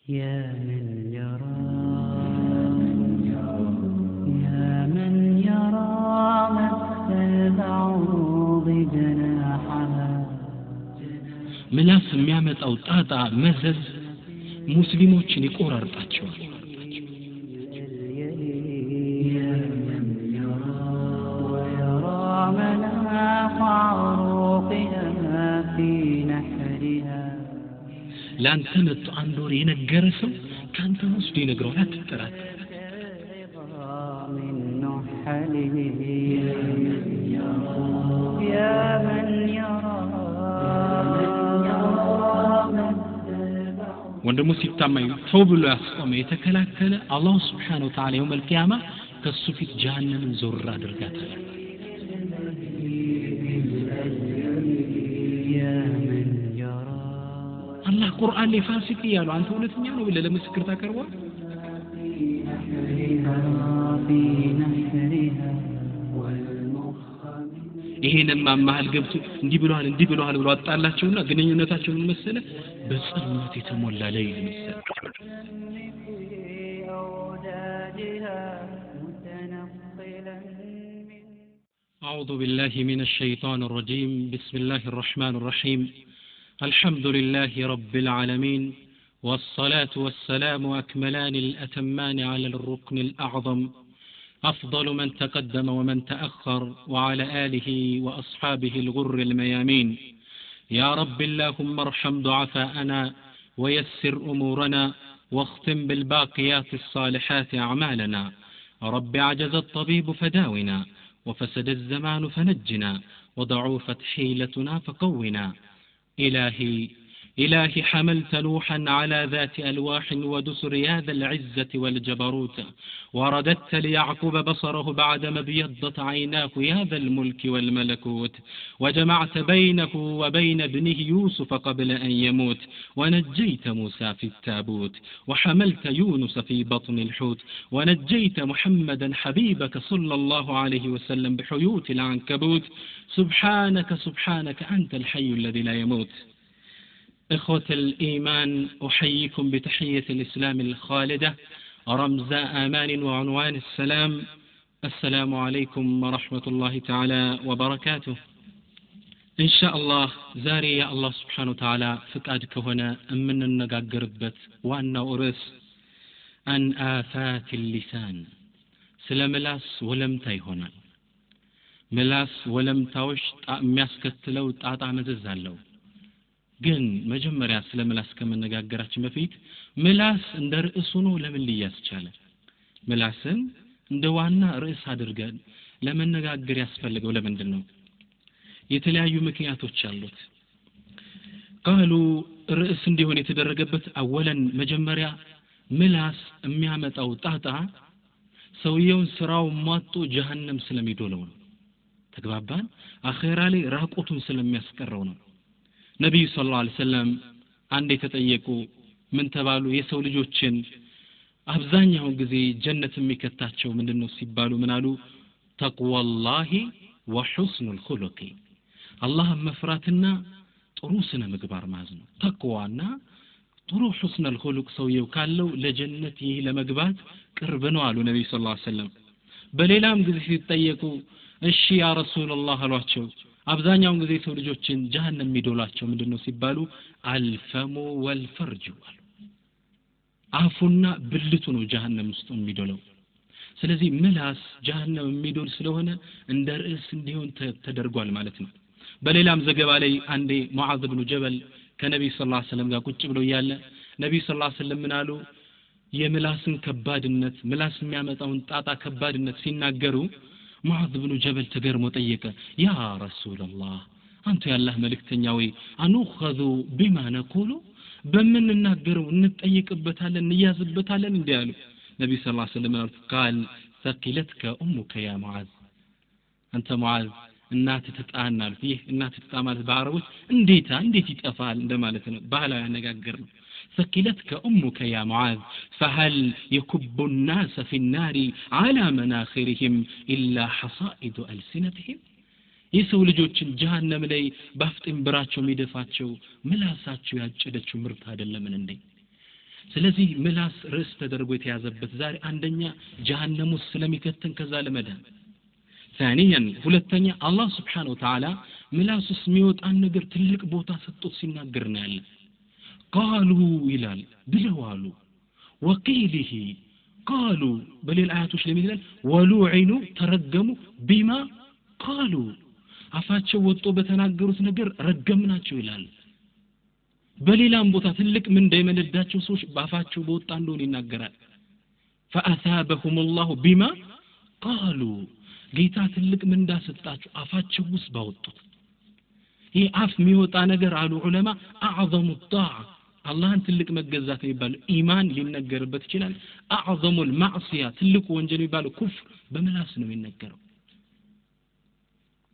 يا من يرى يا من يرى مس البعوض جناحها ምላስ የሚያመጣው ጣጣ መዘዝ ሙስሊሞችን ይቆራርጣቸዋል። يا من يرى ويرى مناخ عروقها في نحرها ለአንተ መጥቶ አንድ ወር የነገረ ሰው ከአንተ ወስዶ ይነግረዋል። አትጠራጠር። من نحله يا من يرى ወንድሙ ሲታማኝ ተው ብሎ ያስቆመ የተከላከለ አላሁ ስብሓነሁ ወተዓላ የውመል ቂያማ ከሱ ፊት ጀሃነምን ዞር አድርጋታል። يا من يرى አላህ ቁርአን ላይ ፋሲቅ እያሉ አንተ እውነተኛ ነው ብለህ ለምስክር ታቀርበዋል? في نحرها والمخ ይሄንማ መሀል ገብቶ እንዲህ ብለዋል እንዲህ ብለዋል ብሎ አጣላቸውና ግንኙነታቸው ምን መሰለ? በጽልመት የተሞላ ሌሊት መሰለ። في أوداجها متنقلا من أعوذ بالله من الشيطان الرجيم. بسم الله الرحمن الرحيم. الحمد لله رب العالمين، والصلاة والسلام أكملان الأتمان على الركن الأعظم، أفضل من تقدم ومن تأخر، وعلى آله وأصحابه الغر الميامين. يا رب اللهم ارحم ضعفاءنا ويسر أمورنا واختم بالباقيات الصالحات أعمالنا. رب عجز الطبيب فداونا، وفسد الزمان فنجنا، وضعفت حيلتنا فقونا. إلهي إلهي حملت نوحا على ذات ألواح ودسر يا ذا العزة والجبروت، ورددت ليعقوب بصره بعدما ابيضت عيناه يا ذا الملك والملكوت، وجمعت بينه وبين ابنه يوسف قبل أن يموت، ونجيت موسى في التابوت، وحملت يونس في بطن الحوت، ونجيت محمدا حبيبك صلى الله عليه وسلم بحيوت العنكبوت. سبحانك سبحانك أنت الحي الذي لا يموت. إخوة الإيمان، أحييكم بتحية الإسلام الخالدة، رمز آمان وعنوان السلام. السلام عليكم ورحمة الله تعالى وبركاته. إن شاء الله زاري يا الله سبحانه وتعالى فكادك هنا أمن النقاقربت وأن أرس أن آفات اللسان. سلام لاس ولم تيهنا ملاس ولم تاوش የሚያስከትለው ጣጣ መዘዝ አለው። ግን መጀመሪያ ስለ ምላስ ከመነጋገራችን በፊት ምላስ እንደ ርዕስ ሆኖ ለምን ሊያዝ ቻለ? ምላስን እንደ ዋና ርዕስ አድርገን ለመነጋገር ያስፈልገው ለምንድን ነው? የተለያዩ ምክንያቶች አሉት። ቃሉ ርዕስ እንዲሆን የተደረገበት አወለን መጀመሪያ ምላስ የሚያመጣው ጣጣ ሰውየውን ስራው ሟጦ ጀሃነም ስለሚዶለው ነው። ተግባባን? አኺራ ላይ ራቁቱን ስለሚያስቀረው ነው። ነብዩ ሰለላሁ ዐለይሂ ወሰለም አንዴ የተጠየቁ ምን ተባሉ? የሰው ልጆችን አብዛኛው ጊዜ ጀነት የሚከታቸው ምንድነው ሲባሉ ምን አሉ? ተቅዋላሂ ወሁስኑል ኹሉቂ፣ አላህን መፍራትና ጥሩ ስነ ምግባር መያዝ ነው። ተቅዋና ጥሩ ሁስኑል ኹሉቅ ሰውየው ካለው ለጀነት ይህ ለመግባት ቅርብ ነው አሉ ነብዩ ሰለላሁ ዐለይሂ ወሰለም። በሌላም ጊዜ ሲጠየቁ እሺ ያ ረሱላህ አሏቸው። አብዛኛውን ጊዜ ሰው ልጆችን ጀሃነም የሚዶላቸው ምንድነው ሲባሉ አልፈሙ ወልፈርጁ አሉ። አፉና ብልቱ ነው ጀሃነም ውስጥ የሚዶለው። ስለዚህ ምላስ ጀሃነም የሚዶል ስለሆነ እንደ ርዕስ እንዲሆን ተደርጓል ማለት ነው። በሌላም ዘገባ ላይ አንዴ ሙዓዝ ብኑ ጀበል ከነብዩ ሰለላሁ ዐለይሂ ወሰለም ጋር ቁጭ ብሎ እያለ ነብዩ ሰለላሁ ዐለይሂ ወሰለም ምን አሉ? የምላስን ከባድነት፣ ምላስ የሚያመጣውን ጣጣ ከባድነት ሲናገሩ ሙዓዝ ብኑ ጀበል ተገርሞ ጠየቀ። ያ ረሱላህ አንተ ያላህ መልእክተኛ ወይ አኑኸዙ ቢማ ነቁሉ፣ በምንናገረው እንጠይቅበታለን እንያዝበታለን እንዴ አሉ። ነብዩ ሰለላሁ ዐለይሂ ወሰለም አሉት ቃል ሰቂለትከ ኡሙከ ያ ሙዓዝ፣ አንተ ሙዓዝ እናትህ ትጣና አሉት። ይህ እናትህ ትጣ ማለት በአረቦች እንዴታ እንዴት ይጠፋል እንደማለት ነው፣ ባህላዊ አነጋገር ነው። ثقلتك أمك يا معاذ فهل يكب الناس في النار على مناخرهم إلا حصائد ألسنتهم የሰው ልጆችን ጀሃነም ላይ ባፍጢም ብራቸው የሚደፋቸው ምላሳቸው ያጨደችው ምርት አይደለምን እንዴ? ስለዚህ ምላስ ርዕስ ተደርጎ የተያዘበት ዛሬ አንደኛ ጀሃነም ውስጥ ስለሚከተን ከዛ ለመዳን፣ ثانيا ሁለተኛ አላህ Subhanahu Wa Ta'ala ምላስ ውስጥ የሚወጣን ነገር ትልቅ ቦታ ሰጥቶት ሲናገር ነው ያለ። قالوا ይላል ብለዋሉ፣ ወቂሊሂ قالوا በሌላ አያቶች ላይ ይላል ወሉዒኑ ተረገሙ ቢማ قالوا አፋቸው ወጥቶ በተናገሩት ነገር ረገምናቸው ይላል። በሌላም ቦታ ትልቅ ምን እንደመነዳቸው ሰዎች ባፋቸው በወጣ እንደሆነ ይናገራል። فأثابهم الله بما قالوا ጌታ ትልቅ ምንዳ ሰጣቸው አፋቸው ውስጥ ባወጡት። ይህ አፍ የሚወጣ ነገር አሉ ዑለማ أعظم الطاعة አላህን ትልቅ መገዛት የሚባለው ኢማን ሊነገርበት ይችላል። أعظم المعصية ትልቁ ወንጀል የሚባለው ኩፍር በምላስ ነው የሚነገረው።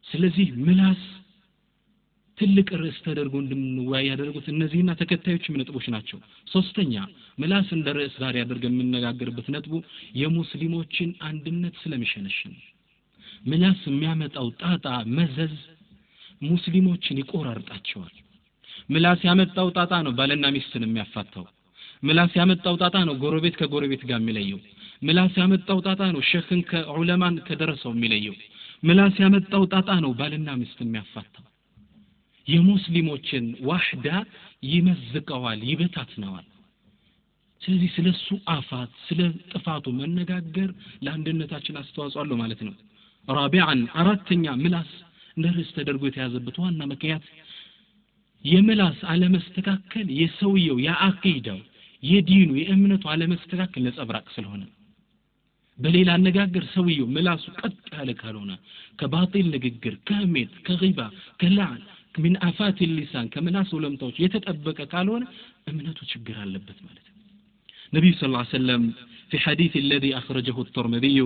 ስለዚህ ምላስ ትልቅ ርዕስ ተደርጎ እንድንወያይ ያደረጉት እነዚህና ተከታዮችም ነጥቦች ናቸው። ሶስተኛ ምላስ እንደ ርዕስ ዛሬ አድርገን የምንነጋገርበት ነጥቡ የሙስሊሞችን አንድነት ስለሚሸነሽን ምላስ የሚያመጣው ጣጣ መዘዝ ሙስሊሞችን ይቆራርጣቸዋል። ምላስ ያመጣው ጣጣ ነው ባልና ሚስትን የሚያፋታው። ምላስ ያመጣው ጣጣ ነው ጎረቤት ከጎረቤት ጋር የሚለየው። ምላስ ያመጣው ጣጣ ነው ሸኽን ከዑለማን ከደረሰው የሚለየው። ምላስ ያመጣው ጣጣ ነው ባልና ሚስት የሚያፋታው። የሙስሊሞችን ዋህዳ ይመዝቀዋል፣ ይበታትነዋል። ስለዚህ ስለሱ አፋት ስለ ጥፋቱ መነጋገር ለአንድነታችን አስተዋጽኦ አለው ማለት ነው። ራቢዓን አራተኛ ምላስ እንደ ርዕስ ተደርጎ የተያዘበት ዋና ምክንያት የምላስ አለመስተካከል የሰውየው የአቂዳው የዲኑ የእምነቱ አለመስተካከል ነጸብራቅ ስለሆነ፣ በሌላ አነጋገር ሰውየው ምላሱ ቀጥ ያለ ካልሆነ ከባጢል ንግግር፣ ከህሜት፣ ከጊባ፣ ከላዕን من آفات اللسان ከምላስ ወለምታዎች የተጠበቀ ካልሆነ እምነቱ ችግር አለበት ማለት ነው። ነብዩ ሰለላሁ ዐለይሂ ወሰለም في حديث الذي أخرجه الترمذي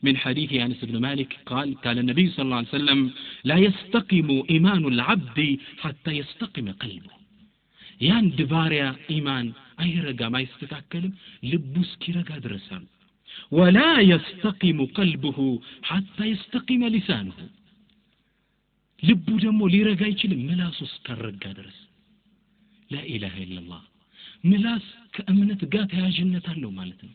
من حديث أنس بن مالك قال قال النبي صلى الله عليه وسلم لا يستقيم إيمان العبد حتى يستقيم قلبه። የአንድ ባሪያ ኢማን አይረጋም አይስተካከልም ልቡ እስኪረጋ ድረስ አሉ። ولا يستقيم قلبه حتى يستقيم لسانه ልቡ ደግሞ ሊረጋ አይችልም ምላሱ እስካረጋ ድረስ። لا إله إلا الله። ምላስ ከእምነት ጋር ተያያዥነት አለው ማለት ነው።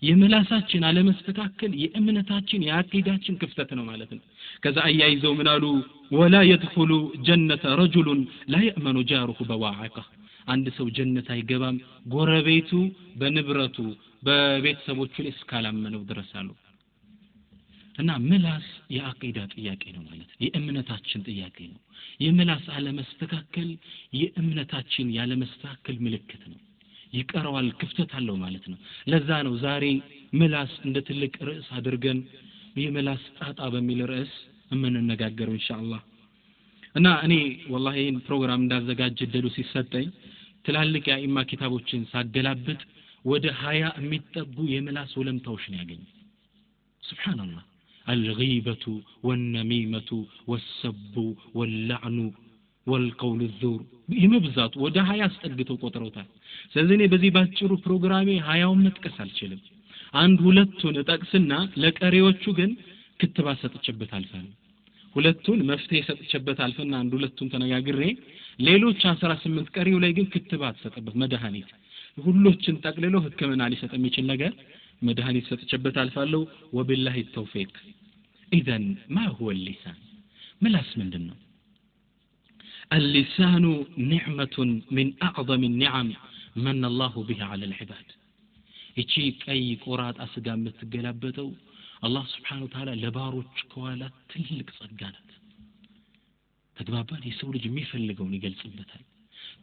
የምላሳችን አለመስተካከል የእምነታችን የአቂዳችን ክፍተት ነው ማለት ነው። ከዛ አያይዘው ምን አሉ? ولا يدخل جنة رجل لا يأمن جاره بواعقه። አንድ ሰው ጀነት አይገባም ጎረቤቱ በንብረቱ በቤተሰቦቹ ላይ እስካላመነው ድረስ አሉ። እና ምላስ የአቂዳ ጥያቄ ነው ማለት ነው። የእምነታችን ጥያቄ ነው። የምላስ አለመስተካከል የእምነታችን ያለመስተካከል ምልክት ነው። ይቀረዋል፣ ክፍተት አለው ማለት ነው። ለዛ ነው ዛሬ ምላስ እንደ ትልቅ ርዕስ አድርገን የምላስ ጣጣ በሚል ርዕስ የምንነጋገረው ኢንሻአላህ። እና እኔ ወላሂ ይሄን ፕሮግራም እንዳዘጋጅ እድሉ ሲሰጠኝ ትላልቅ የአኢማ ኪታቦችን ሳገላብጥ ወደ 20 የሚጠጉ የምላስ ወለምታዎች ነው ያገኘሁት። ሱብሃንአላህ። الغيبة والنميمة والسب واللعن والقول الزور የመብዛቱ ወደ 20 አስጠግተው ቆጥረውታል። ስለዚህ እኔ በዚህ ባጭሩ ፕሮግራሜ 20ውን መጥቀስ አልችልም። አንድ ሁለቱን እጠቅስና ለቀሪዎቹ ግን ክትባት ሰጥቼበት አልፋለሁ። ሁለቱን መፍትሄ ሰጥቼበት አልፈና አንድ ሁለቱን ተነጋግሬ ሌሎች 18 ቀሪው ላይ ግን ክትባት ሰጠበት መድኃኒት ሁሎችን ጠቅልሎ ህክምና ሊሰጥ የሚችል ነገር መድኃኒት ሰጥቼበት አልፋለሁ። ወቢላሂ ተውፊቅ። ኢዘን ማ ሁወ ሊሳን ምላስ ምንድነው? اللسان نعمة من أعظم النعم من الله بها على العباد። እቺ ቀይ ቆራጣ ስጋ የምትገላበጠው አላህ Subhanahu Wa Ta'ala ለባሮች ከዋላ ትልቅ ጸጋ ናት። ተግባባን? የሰው ልጅ የሚፈልገውን ይገልጽበታል።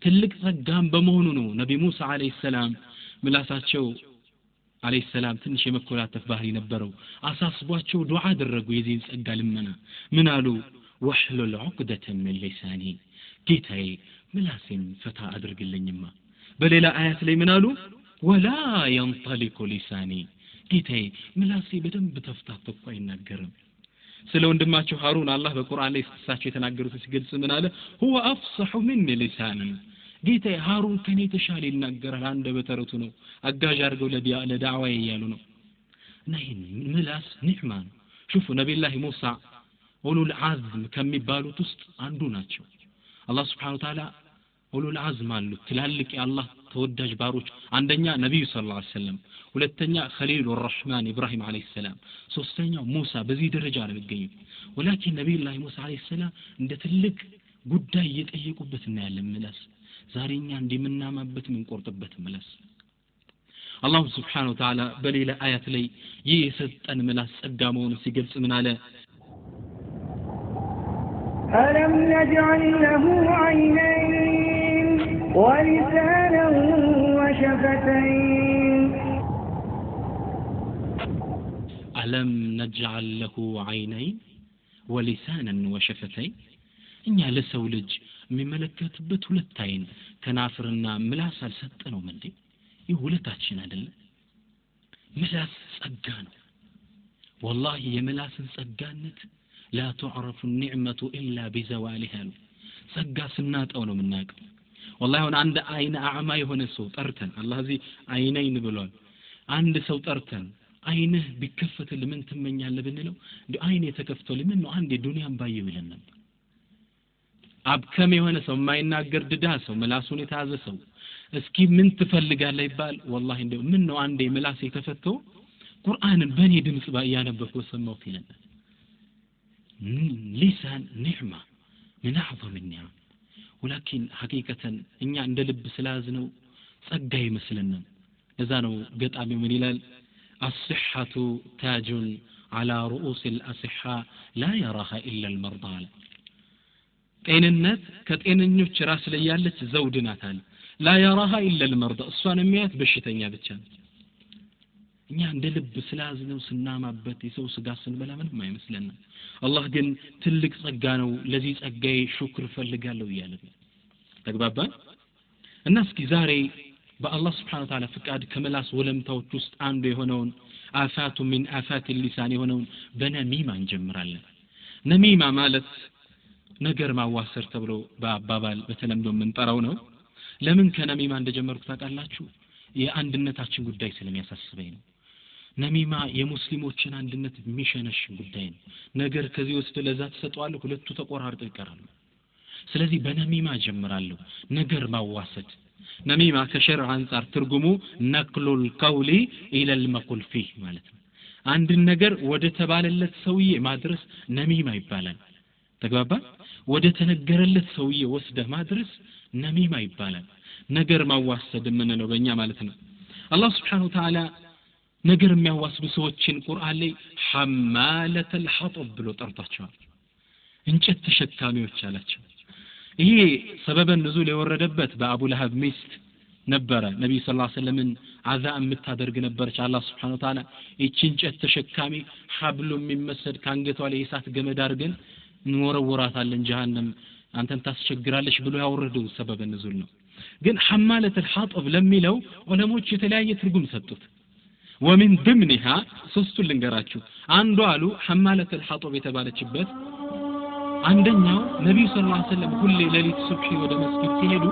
ትልቅ ጸጋም በመሆኑ ነው ነቢ ሙሳ አለይሂ ሰላም ምላሳቸው አለይሂ ሰላም ትንሽ የመኮላተፍ ባህሪ ነበረው። አሳስቧቸው ዱዓ አደረጉ የዚህን ጸጋ ልመና። ምን አሉ? ወህሉል ዑቅደተ ሚን ሊሳኒ፣ ጌታዬ ምላሴን ፈታ አድርግልኝማ። በሌላ አያት ላይ ምን አሉ? ወላ ينطلق ሊሳኒ፣ ጌታዬ ምላሴ በደንብ ተፍታቶ እኮ አይናገርም። ስለ ወንድማቸው ሃሩን አላህ በቁርአን ላይ እሳቸው የተናገሩትን ሲገልጽ ምን አለ? هو افصح مني لسانا፣ ጌታዬ ሃሩን ከኔ የተሻለ ይናገራል፣ አንደበተ ርቱዕ ነው፣ አጋዥ አድርገው ለዳዕዋ እያሉ ነው። እና ይሄን ምላስ ኒዕማ ነው። شوفوا ነቢዩላህ ሙሳ ኡሉል አዝም ከሚባሉት ውስጥ አንዱ ናቸው። አላህ Subhanahu Wa Ta'ala ኡሉል አዝም አሉ፣ ትላልቅ የአላህ ተወዳጅ ባሮች። አንደኛ ነብዩ ሰለላሁ ዐለይሂ ወሰለም፣ ሁለተኛ ኸሊሉ ረህማን ኢብራሂም ዐለይሂ ሰላም፣ ሶስተኛው ሙሳ። በዚህ ደረጃ ነው የሚገኙት። ወላኪን ነብዩላህ ሙሳ ዐለይሂ ሰላም እንደ ትልቅ ጉዳይ እየጠየቁበት እናያለን። ምላስ ዛሬ እኛ እንደምናማበት የምንቆርጥበት ምላስ። አላሁ ስብሓነሁ ወተዓላ በሌላ አያት ላይ ይህ የሰጠን ምላስ ጸጋ መሆኑን ሲገልጽ ምን አለ? ألم نجعل له عينين ولسانا وشفتين ألم نجعل له عينين ولسانا وشفتين። እኛ ለሰው ልጅ የሚመለከትበት ሁለት አይን ከናፍርና ምላስ አልሰጠነውም እንዴ? ይህ ሁለታችን አይደለም? ምላስ ጸጋ ነው። ወላሂ የምላስን ጸጋነት لا تعرف النعمة إلا بزوالها። ጸጋ ስናጣው ነው የምናውቀው። ወላሂ አሁን አንድ አይን አዕማ የሆነ ሰው ጠርተን፣ አላህ እዚህ አይነይን ብሏል። አንድ ሰው ጠርተን አይንህ ቢከፈትልህ ምን ትመኛለህ ብንለው እንዲሁ አይኔ ተከፍቶልኝ ምን ነው አንዴ ዱንያን ባየው ይለን ነበር። አብከም የሆነ ሰው፣ የማይናገር ድዳ ሰው፣ ምላሱን የተያዘ ሰው እስኪ ምን ትፈልጋለህ ይባል፣ ወላሂ እንደው ምን ነው አንዴ ምላሴ ተፈቶ ቁርአንን በእኔ ድምጽ እያነበብኩ ሰማሁት ይለናል። ሊሳን ኒዕማ ምን አዕظም ኒዕም። ወላኪን ሐቂቀተን እኛ እንደ ልብ ስለያዝነው ጸጋ ይመስለናል። ለዛ ነው ገጣሚው ምን ይላል? الصحة تاج على رؤوس الأصحاء لا يراها إلا المرضى አለ። ጤንነት ከጤነኞች ራስ ላይ ያለች ዘውድ ናት አለ። لا يراها إلا المرضى፣ እሷን የሚያያት በሽተኛ ብቻ ነው። እኛ እንደ ልብ ስለያዝነው ስናማበት የሰው ስጋ ስንበላ ምንም አይመስለንም። አላህ ግን ትልቅ ጸጋ ነው፣ ለዚህ ጸጋዬ ሹክር እፈልጋለሁ እያለ ነው። ተግባባን? እና እስኪ ዛሬ በአላህ ስብሐነ ወተዓላ ፍቃድ ከምላስ ወለምታዎች ውስጥ አንዱ የሆነውን آفات من آفات اللسان የሆነውን በነሚማ እንጀምራለን። ነሚማ ማለት ነገር ማዋሰር ተብሎ በአባባል በተለምዶ የምንጠራው ነው። ለምን ከነሚማ እንደጀመርኩ ታውቃላችሁ? የአንድነታችን ጉዳይ ስለሚያሳስበኝ ነው። ነሚማ የሙስሊሞችን አንድነት የሚሸነሽን ጉዳይ ነው። ነገር ከዚህ ወስደ ለዛ ትሰጠዋለህ፣ ሁለቱ ተቆራርጠው ይቀራሉ። ስለዚህ በነሚማ ጀምራለሁ። ነገር ማዋሰድ። ነሚማ ከሸርዕ አንጻር ትርጉሙ ነቅሉል ቀውሊ ኢለል መቁል ፊህ ማለት ነው። አንድን ነገር ወደ ተባለለት ሰውዬ ማድረስ ነሚማ ይባላል። ተግባባ? ወደ ተነገረለት ሰውዬ ወስደህ ማድረስ ነሚማ ይባላል። ነገር ማዋሰድ የምንለው በእኛ ማለት ነው። አላህ ስብሐነሁ ወተዓላ ነገር የሚያዋስዱ ሰዎችን ቁርአን ላይ ሐማለተል ሐጠብ ብሎ ጠርቷቸዋል። እንጨት ተሸካሚዎች አላቸው። ይሄ ሰበበ ንዙል የወረደበት በአቡ ለሀብ ሚስት ነበረ። ነብዩ ሰለላሁ ዐለይሂ ወሰለምን አዛ የምታደርግ ነበረች። አላህ ስብሐነሁ ወተዓላ ይህች እንጨት ተሸካሚ ሐብሉ የሚመሰድ ካንገቷ ላይ የእሳት ገመድ አድርገን እንወረውራታለን ጀሃነም አንተን ታስቸግራለች ብሎ ያወረደው ሰበበ ንዙል ነው። ግን ሐማለተል ሐጠብ ለሚለው ዑለሞች የተለያየ ትርጉም ሰጡት። ወሚን ضمنها ሶስቱን ልንገራችሁ። አንዱ አሉ ሐማለተል ሐጠብ የተባለችበት አንደኛው ነብዩ ሰለላሁ ዐለይሂ ወሰለም ሁሌ ሌሊት ሱብሂ ወደ መስጊድ ሲሄዱ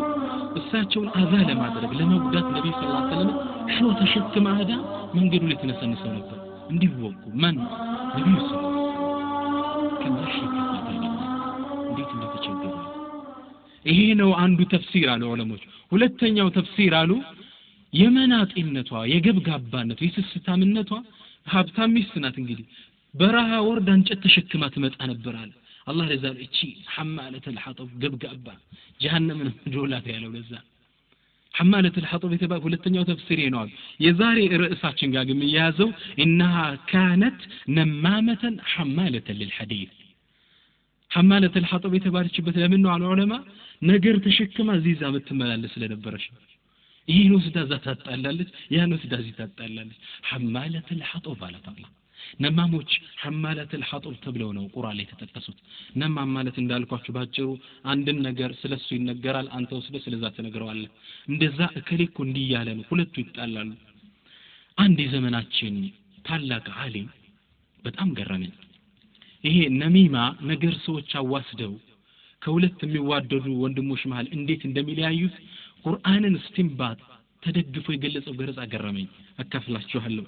እሳቸውን አዛ ለማድረግ ለመጉዳት ነብዩ ሰለላሁ ዐለይሂ ወሰለም ሾህ ተሸክማ ሄዳ መንገዱ ላይ ተነሰንሰው ነበር እንዲወጉ። ማን? ነብዩ ሰለላሁ ዐለይሂ ወሰለም። ከማሽ እንዴት እንደተቸገሩ። ይሄ ነው አንዱ ተፍሲር አሉ ዑለሞች። ሁለተኛው ተፍሲር አሉ የመናጢነቷ፣ የገብጋባነቷ፣ የስስታምነቷ። ሀብታም ሚስት ናት እንግዲህ በረሃ ወርዳ እንጨት ተሸክማ ትመጣ ነበር አለ አላህ። ለዛ ነው እቺ ሐማለተል ሐጠብ ገብጋባ ጀሃነምን ጆላት ያለው። ለዛ ሐማለተል ሐጠብ የተባለ ሁለተኛው ተፍሲር ነው። የዛሬ ርዕሳችን ጋር ግን የሚያያዘው ኢነሃ ካነት ነማመተን ሐማለተን ሊልሐዲስ። ሐማለተል ሐጠብ የተባለችበት ለምን ነው አሉ ዑለማ? ነገር ተሸክማ እዚህ እዛ የምትመላለስ ስለነበረች ነው። ይህን ወስዳ እዛ ታጣላለች፣ ያን ወስዳ እዚህ ታጣላለች። ሐማለተል ሐጠብ አላት አላህ። ነማሞች ሐማለተል ሐጠብ ተብለው ነው ቁርአን ላይ የተጠቀሱት። ነማም ማለት እንዳልኳችሁ ባጭሩ አንድን ነገር ስለሱ ይነገራል፣ አንተ ወስደህ ስለዛ ትነግረዋለህ። እንደዛ እከሌ እኮ እንዲህ እያለ ነው፣ ሁለቱ ይጣላሉ። አንድ የዘመናችን ታላቅ ዓሊም በጣም ገረመኝ። ይሄ ነሚማ ነገር ሰዎች አዋስደው ከሁለት የሚዋደዱ ወንድሞች መሃል እንዴት እንደሚለያዩት ቁርአንን እስቲንባጥ ተደግፎ የገለጸው ገለጻ ገረመኝ። አካፍላችኋለሁ።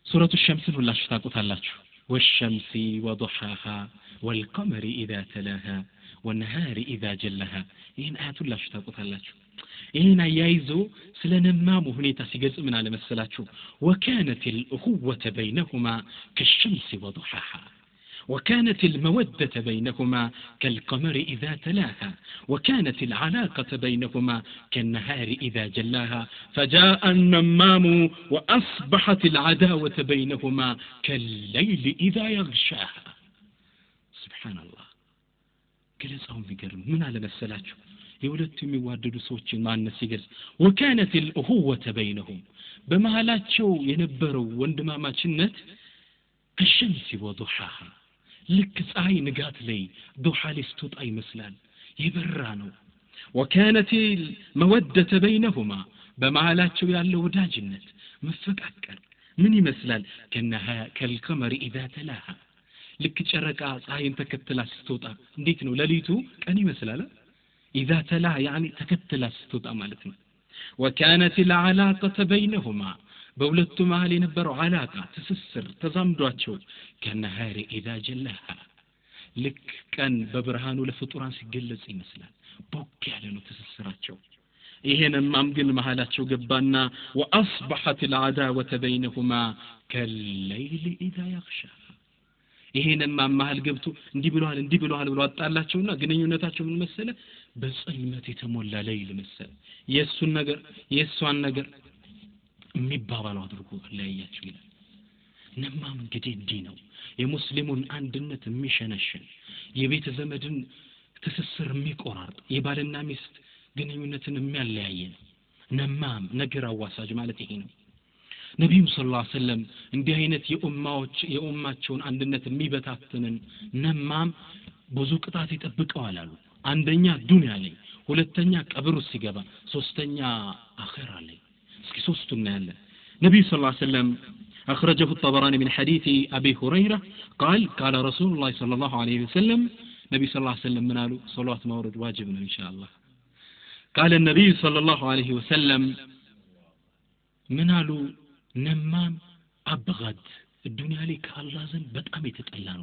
ሱረቱ ሸምስን ሁላችሁ ታውቁታላችሁ። ወሸምሲ ወዱሓሃ ወልቀመሪ ኢዛ ተላሃ والنهار إذا جلها ይህን አያት ሁላችሁ ታውቁታላችሁ። ይህን አያይዞ ስለ ነማሙ ሁኔታ ሲገልጽ ምን አለ መሰላችሁ? وكانت الأخوة بينهما كالشمس وضحاها وكانت المودة بينهما كالقمر إذا تلاها وكانت العلاقة بينهما كالنهار إذا جلاها فجاء النمام وأصبحت العداوة بينهما كالليل إذا يغشاها. سبحان الله. ገለጻው የሚገርም ምን አለ መሰላችሁ? የሁለቱ የሚዋደዱ ሰዎችን ማንነት ሲገልጽ وكانت الأخوة بينهم በመሃላቸው የነበረው ወንድማማችነት كالشمس وضحاها ልክ ፀሐይ ንጋት ላይ ዱሃ ላይ ስትወጣ ይመስላል፣ የበራ ነው። وكانت المودة بينهما በመሃላቸው ያለው ወዳጅነት መፈቃቀር ምን ይመስላል? كالقمر إذا تلاها ልክ ጨረቃ ፀሐይን ተከትላ ስትወጣ እንዴት ነው ለሊቱ ቀን ይመስላል። إذا تلاها يعني ተከትላ ስትወጣ ማለት ነው። وكانت العلاقة بينهما በሁለቱ መሃል የነበረው አላቃ ትስስር ተዛምዷቸው ከነሃሪ ኢዛ ጀላሃ ልክ ቀን በብርሃኑ ለፍጡራን ሲገለጽ ይመስላል። ቦግ ያለ ነው ትስስራቸው። ይሄንማም ግን መሃላቸው ገባና وأصبحت العداوة بينهما كالليل إذا يغشاها ይሄንማ መሃል ገብቶ እንዲህ ብለዋል እንዲህ ብለዋል ብሎ አጣላቸውና ግንኙነታቸው ምን መሰለ? በጽልመት የተሞላ ለይል መሰለ። የእሱን ነገር የእሷን ነገር የሚባባሉ አድርጎ ለያያቸው ይላል። ነማም እንግዲህ እንዲህ ነው የሙስሊሙን አንድነት የሚሸነሽን፣ የቤተ ዘመድን ትስስር የሚቆራርጥ፣ የባልና ሚስት ግንኙነትን የሚያለያይ ነው። ነማም ነገር አዋሳጅ ማለት ይሄ ነው። ነቢዩም ሰለላሁ ዐለይሂ ወሰለም እንዲህ አይነት የኡማዎች የኡማቸውን አንድነት የሚበታትንን ነማም ብዙ ቅጣት ይጠብቀዋል አሉ። አንደኛ ዱንያ ላይ፣ ሁለተኛ ቀብር ውስጥ ሲገባ፣ ሶስተኛ አኺራ ላይ። እስኪ ሶስቱን እናያለን። ነቢዩ ሰለላሁ ዐለይሂ ወሰለም أخرجه الطبراني من حديث أبي هريرة قال قال رسول الله صلى الله عليه وسلم نبي صلى الله عليه وسلم من قالوا صلاة مورد واجبنا إن شاء الله. قال النبي صلى الله عليه وسلم من قالوا نمام أبغد الدنيا لك الله زن بتأم يتطلع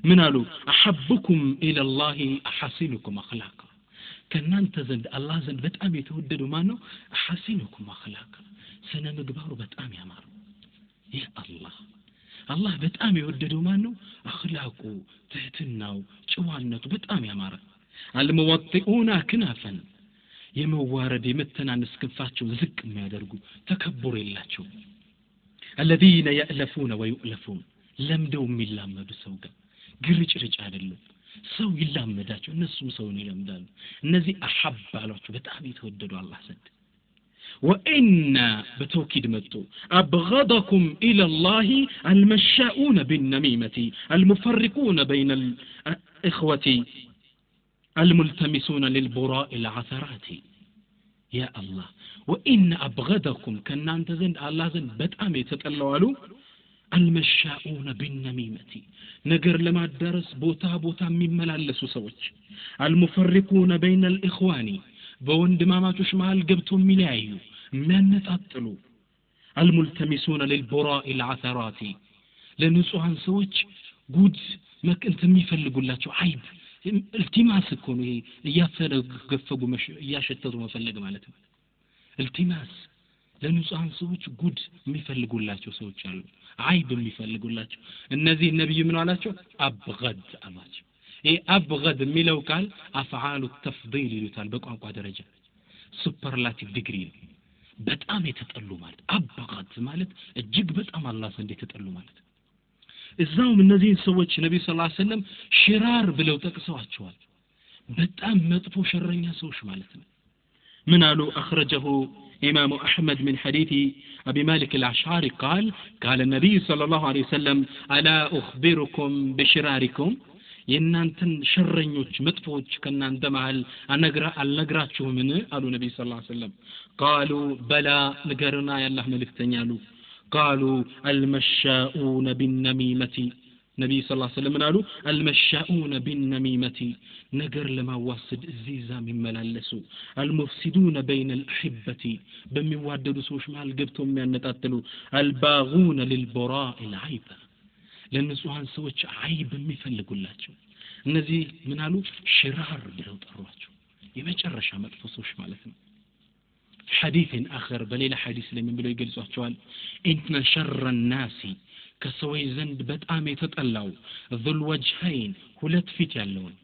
من قالوا أحبكم إلى الله أحسنكم أخلاقا ከእናንተ ዘንድ አላህ ዘንድ በጣም የተወደደው ማን ነው? أحسنكم أخلاقا ስነ ምግባሩ በጣም ያማረው። ይህ አላህ አላህ በጣም የወደደው ማን ነው? አኽላቁ፣ ትህትናው፣ ጨዋነቱ በጣም ያማረ። አልሙወጢኡና ክናፈን የመዋረድ የመተናነስ ክንፋቸው ዝቅ የሚያደርጉ ተከብሮ የላቸው። الذين يألفون ويؤلفون ለምደው የሚላመዱ ሰው ጋር ግርጭርጭ አይደለም። ሰው ይላመዳቸው እነሱም ሰውን ይለምዳሉ። እነዚህ አሐብ አሏቸው በጣም የተወደዱ አላህ ዘንድ። وإن بتوكيد متو أبغضكم إلى الله المشاؤون بالنميمة المفرقون بين الإخوة الملتمسون للبراء العثرات. يا الله وإن أبغضكم كنا أنت زند الله زند بتأمي تتقلوا المشاؤون بالنميمة نجر لما الدرس بوتا بوتا مملالسو سوች المفرقون بين الإخوان በወንድማማቾች መሃል ገብተው የሚለያዩ የሚያነጣጥሉ الملتمسون للبراء العثرات ለንጹሃን ሰዎች ጉድ መቅንት የሚፈልጉላቸው አይብ التماس እኮ ነው። ይሄ እያፈገፈጉ እያሸተቱ መፈለግ ማለት ነው። التماس ለንጹሃን ሰዎች ጉድ የሚፈልጉላቸው ሰዎች አሉ፣ አይብ የሚፈልጉላቸው። እነዚህ ነብይ ምን አላቸው? አብገድ አላቸው። ይሄ አብገድ የሚለው ቃል أفعال التفضيل ይሉታል በቋንቋ ደረጃ superlative degree ነው። በጣም የተጠሉ ማለት أبغض ማለት እጅግ በጣም አላህ ዘንድ የተጠሉ ማለት። እዛውም እነዚህን ሰዎች ነብዩ صلى الله عليه وسلم شرار ብለው ጠቅሰዋቸዋል። በጣም መጥፎ ሸረኛ ሰዎች ማለት ነው። ምን አሉ? أخرجه إمام أحمد من حديث أبي مالك الأشعري قال قال النبي صلى الله عليه وسلم ألا أخبركم بشراركم የእናንተን ሸረኞች መጥፎዎች ከእናንተ መሃል አልነግራችሁምን አሉ ነብዩ صلى الله عليه وسلم። قالوا بلى ንገርና ያላህ መልእክተኛ አሉ። قالوا المشاؤون بالنميمة ነብዩ صلى الله عليه وسلم አሉ المشاؤون بالنميمة ነገር ለማዋሰድ እዚህ እዛ የሚመላለሱ المفسدون بين الأحبة በሚዋደዱ ሰዎች መሃል ገብተው የሚያነጣጥሉ الباغون للبراء العيب ለንጹሃን ሰዎች አይብ የሚፈልጉላቸው። እነዚህ ምን አሉ? ሽራር ብለው ጠሯቸው። የመጨረሻ መጥፎ ሰዎች ማለት ነው። ሐዲስ አخر በሌላ ሐዲስ ላይ ምን ብለው ይገልጿቸዋል? ኢነ ሸረ الناس ከሰዎች ዘንድ በጣም የተጠላው ذو وجهين ሁለት ፊት ያለውን።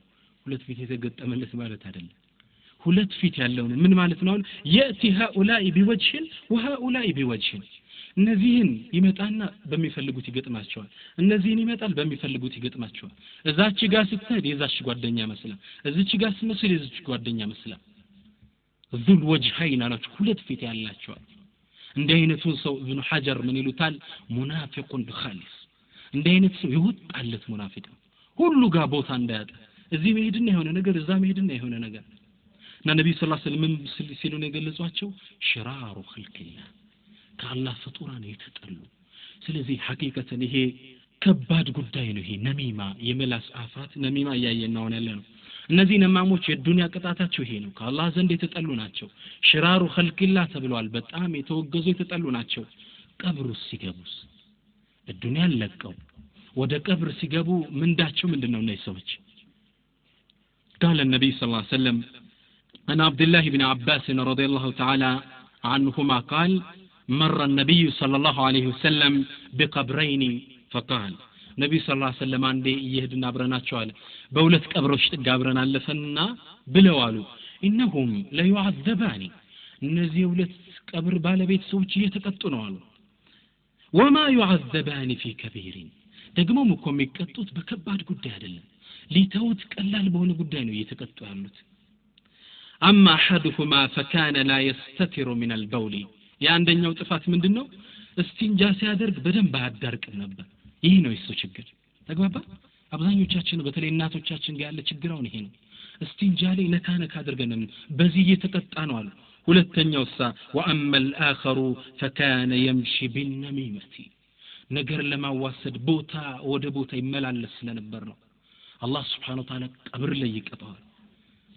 ሁለት ፊት የተገጠመለት ማለት አይደለም፣ ሁለት ፊት ያለውን ምን ማለት ነው? يأتي هؤلاء بوجه وهؤلاء بوجه። እነዚህን ይመጣና በሚፈልጉት ይገጥማቸዋል፣ እነዚህን ይመጣል በሚፈልጉት ይገጥማቸዋል። እዛች ጋር ስትሄድ የዛች ጓደኛ መስላ፣ እዚች ጋር ስትመስል የዚች ጓደኛ መስላ። ذو الوجهين አላቸው፣ ሁለት ፊት ያላቸዋል። እንዲህ አይነቱን ሰው ኢብኑ ሐጀር ምን ይሉታል? ሙናፊቁን ኻሊስ። እንዲህ አይነት ሰው ይወጣለት ሙናፊቅ ነው። ሁሉ ጋር ቦታ እንዳያጣ እዚህ መሄድና የሆነ ነገር እዛ መሄድና የሆነ ነገር። እና ነብዩ ሰለላሁ ዐለይሂ ወሰለም ሲሉ ነው የገለጿቸው ሽራሩ ኸልቂላህ፣ ከአላህ ፍጡራን የተጠሉ። ስለዚህ ሐቂቀተን ይሄ ከባድ ጉዳይ ነው። ይሄ ነሚማ የመላስ አፋት ነሚማ እያየን ነው ያለ ነው። እነዚህ ነማሞች የዱንያ ቅጣታቸው ይሄ ነው። ከአላህ ዘንድ የተጠሉ ናቸው። ሽራሩ ኸልቂላህ ተብለዋል። በጣም የተወገዙ የተጠሉ ናቸው። ቀብሩ ሲገቡስ ዱንያን ለቀው ወደ ቀብር ሲገቡ ምንዳቸው ምንድነው? እነዚህ ሰዎች قال النبي صلى الله عليه وسلم عن عبد الله بن عباس رضي الله تعالى عنهما قال مر النبي صلى الله عليه وسلم بقبرين فقال ነብዩ ሰለላሁ ዐለይሂ ወሰለም አንዴ እየሄድን አብረናቸው አለ በሁለት ቀብሮች ጥግ አብረን አለፈንና ብለው አሉ ኢነሁም ለዩዓዘባኒ፣ እነዚህ የሁለት ቀብር ባለቤት ሰዎች እየተቀጡ ነው አሉ። ወማ ዩዓዘባኒ ፊ ከቢሪን፣ ደግሞም እኮ የሚቀጡት በከባድ ጉዳይ አይደለም፣ ሊተውት ቀላል በሆነ ጉዳይ ነው እየተቀጡ ያሉት። አማ አሐዱሁማ ፈካነ ላ የስተቲሩ ሚን አልበውሊ፣ የአንደኛው ጥፋት ምንድነው? እስቲንጃ ሲያደርግ በደንብ አያዳርቅም ነበር። ይህ ነው የሱ ችግር። ተግባባ? አብዛኞቻችን በተለይ እናቶቻችን ጋር ያለ ችግር አሁን ይሄ ነው። እስቲንጃ ላይ ነካ ነካ አድርገን በዚህ እየተቀጣ ነው አሉ። ሁለተኛው ሳ ወአማ الآخر فكان يمشي بالنميمة፣ ነገር ለማዋሰድ ቦታ ወደ ቦታ ይመላለስ ስለነበር ነው። አላህ Subhanahu Wa Ta'ala ቀብር ላይ ይቀጣዋል።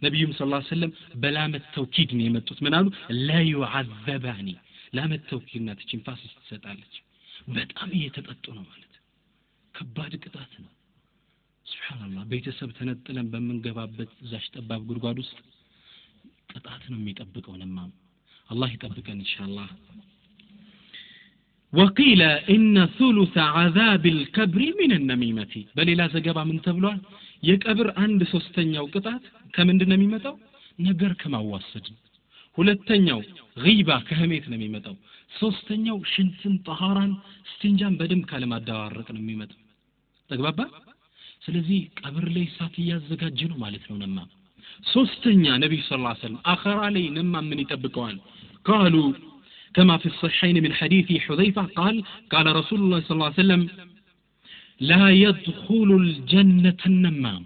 ነብዩም ሰለላሁ ዐለይሂ ወሰለም በላመት ተውኪድ ነው የመጡት። ምን አሉ? ላ ዩዓዘባኒ፣ ላመት ተውኪድ ናት፣ እቺን ፋሲስ ትሰጣለች። በጣም እየተቀጡ ነው ማለት ከባድ ቅጣት ነው። ሱብሃንአላህ ቤተሰብ ተነጥለን በምንገባበት እዛች ጠባብ ጉድጓድ ውስጥ ቅጣት ነው የሚጠብቀው። ነማም አላህ ይጠብቀን ኢንሻአላህ። وقيل إن ثلث عذاب القبر من النميمة። በሌላ ዘገባ ምን ተብሏል? የቀብር አንድ ሶስተኛው ቅጣት ከምንድን ነው የሚመጣው? ነገር ከማዋሰድ። ሁለተኛው ጊባ ከህሜት ነው የሚመጣው። ሶስተኛው ሽንትን፣ ጠሃራን፣ እስቲንጃን በደንብ ካለማዳዋረቅ ነው የሚመጣው። ተግባባ? ስለዚህ ቀብር ላይ እሳት እያዘጋጀ ነው ማለት ነው ነማ። ሶስተኛ ነብዩ ሰለላሁ ዐለይሂ ወሰለም አኺራ ላይ ነማ ምን ይጠብቀዋል? قالوا كما في الصحيحين من حديث حذيفة قال قال رسول الله صلى الله عليه وسلم لا يدخل الجنة النمام፣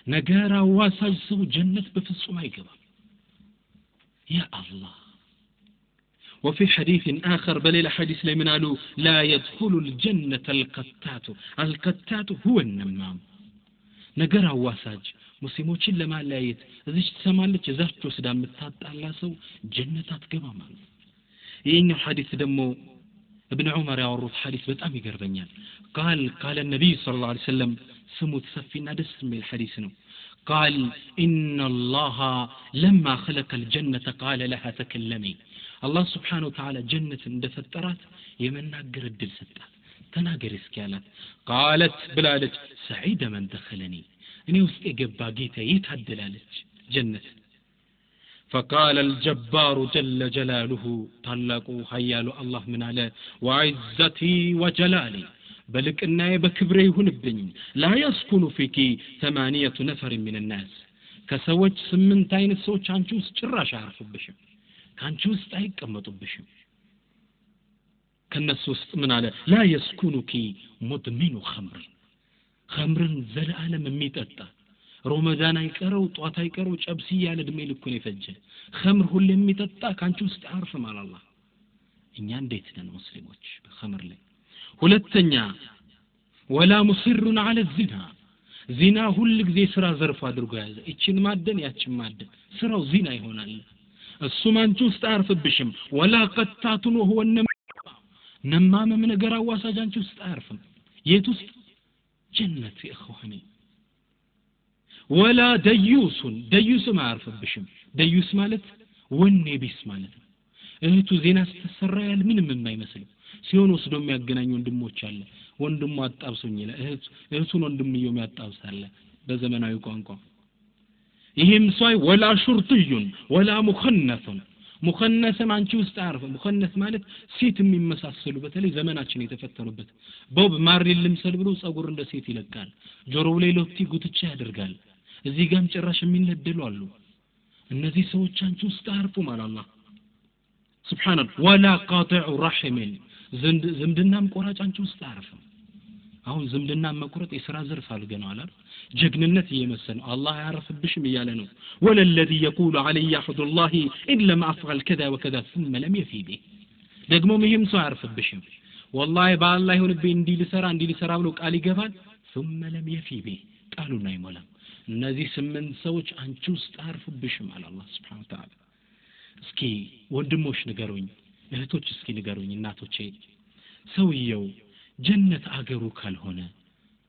ነገር አዋሳጅ ሰው ጀነት በፍጹም አይገባም። يا الله። وفي حديث آخر بل إلى حديث لمن قالوا لا يدخل الجنة القتات، القتات هو النمام። ነገር አዋሳጅ ሙስሊሞችን ለማለያየት እዚች ትሰማለች እዛች ወስዳ የምታጣላ ሰው ጀነት አትገባም አሉ። ይሄኛው ሐዲስ ደግሞ ابن عمر ያወሩት ሐዲስ በጣም ይገርመኛል። قال قال النبي صلى الله عليه وسلم ስሙት፣ ሰፊና ደስ የሚል ሐዲስ ነው። قال إن الله لما خلق الجنة قال لها تكلمي። አላህ سبحانه وتعالى ጀነትን እንደፈጠራት የመናገር እድል ሰጣት። ተናገሪ እስኪ አላት። قالت ብላለች سعيد من دخلني፣ እኔ ውስጥ የገባ ጌታ የታደላለች ጀነት። فقال الجبار جل جلاله፣ ታላቁ ኃያሉ አላህ ምን አለ? وعزتي وجلالي፣ በልቅናዬ በክብሬ ይሁንብኝ፣ لا يسكن فيك 8 نفر من الناس፣ ከሰዎች 8 አይነት ሰዎች አንቺ ውስጥ ጭራሽ አያርፉብሽም፣ ካንቺ ውስጥ አይቀመጡብሽም። ከነሱ ውስጥ ምን አለ? لا يسكنك مدمن خمر፣ ኸምርን ዘለዓለም የሚጠጣ ሮመዳን አይቀረው ጧት አይቀረው ጨብሲ ያለ እድሜ ልኩን የፈጀ ኸምር ሁሌ የሚጠጣ ካንቺ ውስጥ አያርፍም አለ አላህ። እኛ እንዴት ነን ሙስሊሞች በኸምር ላይ? ሁለተኛ ወላ ሙስሩን አለ ዚና፣ ዚና ሁል ጊዜ ስራ ዘርፎ አድርጎ ያዘ። እቺን ማደን ያቺን ማደን ስራው ዚና ይሆናል። እሱም አንቺ ውስጥ አያርፍብሽም። ወላ ቀታቱን ወሁወ ነማመም ነገር አዋሳጅ አንቺ ውስጥ አያርፍም። የት ውስጥ? ጀነት። ኢኽዋኒ ወላ ደዩሱን ደዩስም አያርፍብሽም። ደዩስ ማለት ወኔ ቢስ ማለት ነው። እህቱ ዜና ስትሰራ ያል ምንም የማይመስለው ሲሆን ወስዶ የሚያገናኝ ወንድሞች አለ። ወንድሙ አጣብሶኝ ይላል፣ እህቱን ወንድምየው የሚያጣብሳለ በዘመናዊ ቋንቋ። ይሄም ሰው ወላ ሹርጥዩን ወላ ሙኸነሱን ሙኸነስም አንቺ ውስጥ አያርፍም። ሙኸነስ ማለት ሴት የሚመሳሰሉ በተለይ ዘመናችን የተፈተኑበት ቦብ ማርሊ ልምሰል ብሎ ጸጉር እንደ ሴት ይለቃል፣ ጆሮው ላይ ሎቲ ጉትቻ ያደርጋል። እዚህ ጋርም ጭራሽ የሚነደሉ አሉ። እነዚህ ሰዎች አንቺ ውስጥ አያርፉም አለ አላህ ሱብሃንአላህ። ወላ ቃጢዑ ረሒምን ዝምድናም ቆራጭ አንቺ ውስጥ አያርፍም። አሁን ዝምድና መቁረጥ የሥራ ዘርፍ አድርገነዋል አይደል? ጀግንነት እየመሰለ ነው። አላህ አያርፍብሽም እያለ ነው። ወለለዚ የቁሉ ዐለየ አህዱላሂ ኢን ለም አፍዐል ከዛ ወከዛ ثم لم يفي به ደግሞም ይሄም ሰው አያርፍብሽም። ወላሂ በአላህ ይሁንብኝ እንዲህ ልሰራ እንዲህ ልሰራ ብሎ ቃል ይገባል። ثم لم يفي به ቃሉን አይሞላም። እነዚህ 8 ሰዎች አንቺ ውስጥ አያርፉብሽም አለ አላህ ሱብሓነሁ ወተዓላ። እስኪ ወንድሞች ንገሩኝ፣ እህቶች እስኪ ንገሩኝ፣ እናቶቼ ሰውየው ጀነት አገሩ ካልሆነ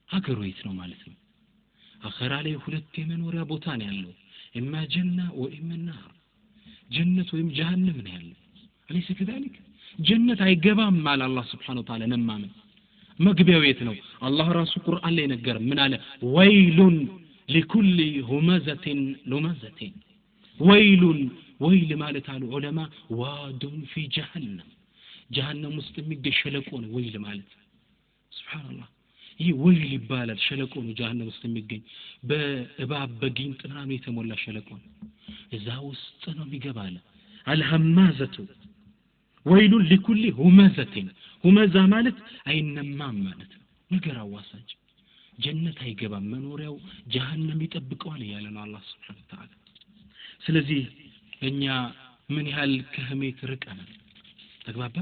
አገሩ የት ነው ማለት ነው? አኸራ ላይ ሁለት የመኖሪያ ቦታ ነው ያለው፣ ኢማ ጀና ወኢማ ናር። ጀነት ወይም ጀሃነም ነው ያለው። አለይሰ ከዛሊክ? ጀነት አይገባም አለ አላህ Subhanahu Wa Ta'ala። ነማምን መግቢያው የት ነው? አላህ ራሱ ቁርአን ላይ ነገር ምን አለ? ወይሉን ሊኩሊ ሁመዘቲን ሉመዘቲን። ወይሉን ወይል ማለት አሉ ዑለማ ዋዱን ፊ ጀሃነም፣ ጀሃነም ውስጥ የሚገኝ ሸለቆ ነው ወይል ማለት። ሱብሃንአላህ ይህ ወይል ይባላል። ሸለቆ ነው ጀሃነም ውስጥ የሚገኝ በእባብ በጊንጥ ምናምን የተሞላ ሸለቆ ነው። እዛ ውስጥ ነው የሚገባ አለ። አልሀማዘቱ ወይሉን ሊኩሊ ሁመዘቲን። ሁመዛ ማለት አይነማም ማለት ነው፣ ነገር አዋሳጅ። ጀነት አይገባም፣ መኖሪያው ጀሃነም ይጠብቀዋል እያለ ነው አላህ Subhanahu Wa Ta'ala። ስለዚህ እኛ ምን ያህል ከህሜት ርቀናል? ተግባባ?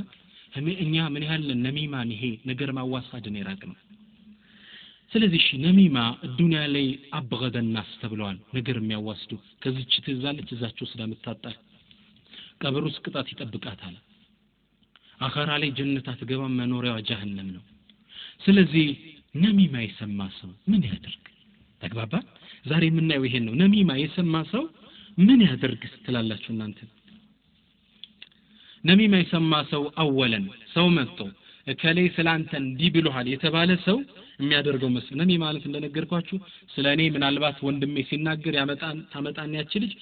እኛ ምን ያህል ነሚማን ይሄ ነገር ማዋሳድን የራቅ ነው። ስለዚህ እሺ ነሚማ ዱንያ ላይ አብገደ الناس ተብለዋል። ነገር የሚያዋስዱ ከዚች ትዛለች እዛች ወስዳ የምታጣል፣ ቀብር ውስጥ ቅጣት ይጠብቃታል። አኸራ ላይ ጀነት አትገባም፣ መኖሪያዋ ጀሃነም ነው። ስለዚህ ነሚማ የሰማ ሰው ምን ያድርግ? ተግባባ? ዛሬ የምናየው ይሄን ነው። ነሚማ የሰማ ሰው ምን ያድርግ ትላላችሁ እናንተ? ነሚማ የሰማ ሰው አወለን ሰው መጥቶ እከሌ ስላንተ እንዲህ ብሎሃል የተባለ ሰው የሚያደርገው መስሎ ነሚማ ማለት እንደነገርኳችሁ ስለኔ ምናልባት ወንድሜ ሲናገር ያመጣን ታመጣን ያቺ ልጅ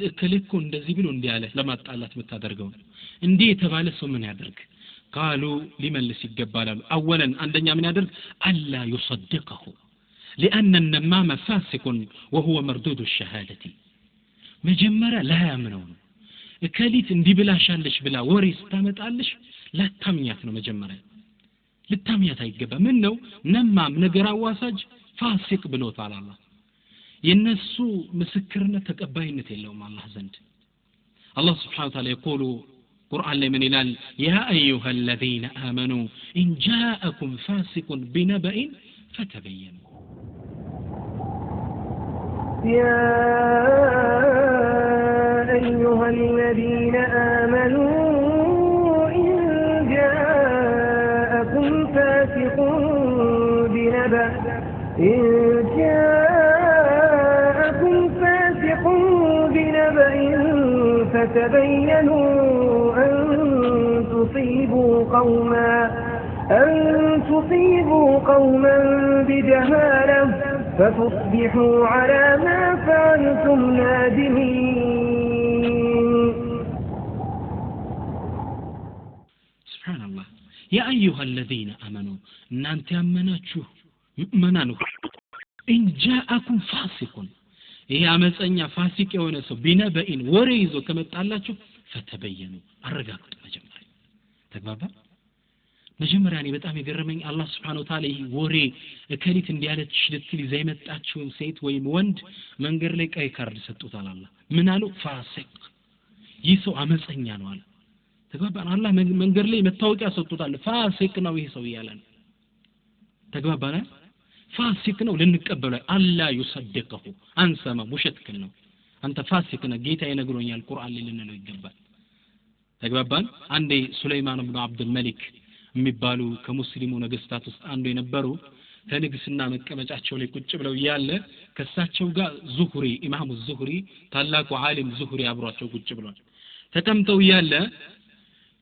እከሌ እኮ እንደዚህ ብሎ እንዲህ አለ ለማጣላት የምታደርገው እንዲህ የተባለ ሰው ምን ያደርግ? ቃሉ ሊመልስ ይገባል አሉ። አወለን አንደኛ ምን ያደርግ? አላ يصدقه لأن النمام فاسق وهو مردود الشهادة። መጀመሪያ ላያምነው ነው። እከሊት እንዲህ ብላሻለሽ ብላ ወሬ ስታመጣልሽ ላታምኛት ነው። መጀመሪያ ልታምኛት አይገባ። ምን ነው ነማም ነገር አዋሳጅ ፋሲቅ ብሎታል አላህ። የነሱ ምስክርነት ተቀባይነት የለውም አላህ ዘንድ። አላህ Subhanahu Wa Ta'ala يقول ቁርአን ላይ ምን ይላል? ያ አዩሃ الذين آمنوا إن جاءكم فاسق بنبأ فتبينوا። يا أيها الذين آمنوا إن جاءكم فاسق بنبأ إن جاءكم فاسق بنبأ فتبينوا أن تصيبوا قوما بجهالة فتصبحوا على ما فعلتم نادمين. سبحان الله. يا أيها الذين آمنوا እናንተ ያመናችሁ ምእመናን إن جاءكم فاسق ይሄ አመፀኛ ፋሲቅ የሆነ ሰው ቢነበኢን ወሬ ይዞ ከመጣላችሁ ፈተበየኑ አረጋግጡ። መጀመሪያ ተግባባ። መጀመሪያ እኔ በጣም የገረመኝ አላህ Subhanahu Wa Ta'ala ይሄ ወሬ እከሊት እንዲያለች ልትል ይዛ የመጣችውን ሴት ወይም ወንድ መንገድ ላይ ቀይ ካርድ ሰጡታል። አላህ ምን አለው? ፋሲቅ፣ ይህ ሰው አመፀኛ ነው አለ። ተግባባን? አላህ መንገድ ላይ መታወቂያ ሰጡታል። ፋሲቅ ነው ይሄ ሰው እያለ ነው። ተግባባን? ፋሲቅ ነው ልንቀበለው አላ ይሰድቀሁ አንሰማ ውሸትክን ነው አንተ ፋሲቅ ነህ ጌታ ይነግሮኛል ቁርአን ላይ ልንለው ይገባል። ተግባባን? አንዴ ሱለይማን ኢብኑ አብዱል መሊክ የሚባሉ ከሙስሊሙ ነገስታት ውስጥ አንዱ የነበሩ ከንግስና መቀመጫቸው ላይ ቁጭ ብለው ያለ ከሳቸው ጋር ዙህሪ ኢማሙ ዙህሪ ታላቁ ዓሊም ዙህሪ አብሯቸው ቁጭ ብሏል። ተቀምጠው ያለ